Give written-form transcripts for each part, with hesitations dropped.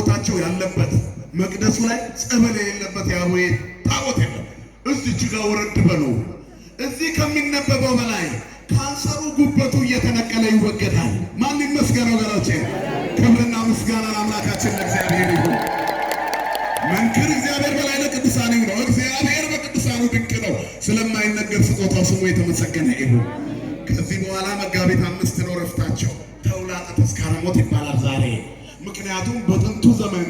ታቦታቸው ያለበት መቅደሱ ላይ ጸበል የሌለበት የአቡዬ ታቦት የለም። እዚች ጋር ወረድ በሉ። እዚህ ከሚነበበው በላይ ካንሰሩ ጉበቱ እየተነቀለ ይወገዳል። ማን ይመስገን ወገኖቼ? ክብርና ምስጋና ለአምላካችን ለእግዚአብሔር ይሁን። መንክር እግዚአብሔር በላይ ለቅዱሳኑ ነው። እግዚአብሔር በቅዱሳኑ ድንቅ ነው። ስለማይነገር ስጦታው ስሙ የተመሰገነ ይሁን። ከዚህ በኋላ መጋቢት 5 ነው ረፍታቸው። ተውላጠ ተስካረ ሞት ይባላል ዛሬ። ምክንያቱም በጥንቱ ዘመን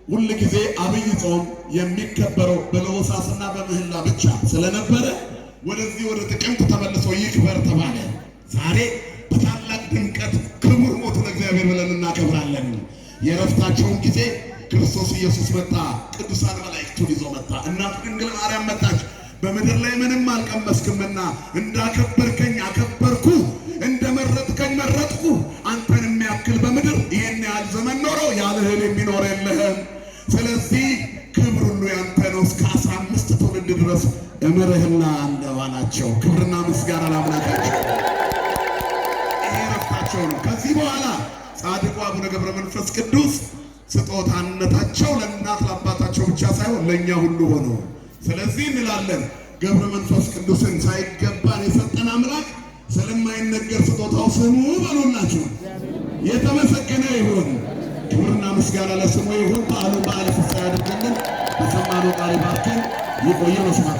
ሁል ጊዜ አብይ ጾም የሚከበረው በለሆሳስና በምህላ ብቻ ስለነበረ ወደዚህ ወደ ጥቅምት ተመልሶ ይክበር ተባለ። ዛሬ በታላቅ ድምቀት ክቡር ሞቱ ለእግዚአብሔር ብለን እናከብራለን። የረፍታቸውን ጊዜ ክርስቶስ ኢየሱስ መጣ፣ ቅዱሳን መላእክቱን ይዞ መጣ። እናቱ ድንግል ማርያም መጣች። በምድር ላይ ምንም አልቀመስክምና እንዳከበርከኝ አከበርኩ፣ እንደመረጥከኝ መረጥኩ። አንተን የሚያክል በምድር ይህን ያህል ዘመን ኖሮ ያለ እህል የሚኖር የለህም። ስለዚህ ክብር ሁሉ ያንተ ነው እስከ 15 ትውልድ ድረስ እምርህና አለው አላቸው። ክብርና ምስጋና ለአምላካቸው። ይሄ ረፍታቸው ነው። ከዚህ በኋላ ጻድቁ አቡነ ገብረ መንፈስ ቅዱስ ስጦታነታቸው ለእናት ለአባታቸው ብቻ ሳይሆን ለእኛ ሁሉ ሆኖ፣ ስለዚህ እንላለን ገብረ መንፈስ ቅዱስን ሳይገባን የሰጠን አምላክ ስለማይነገር ስጦታው ስሙ በሉላችሁ የተመሰገነ ይሁን። ክብርና ምስጋና ለስሙ ይሁን። በዓሉን በዓለ ፍስሐ ያድርግልን። በሰማነው ቃል ይባርከን። ይቆየ። መስማት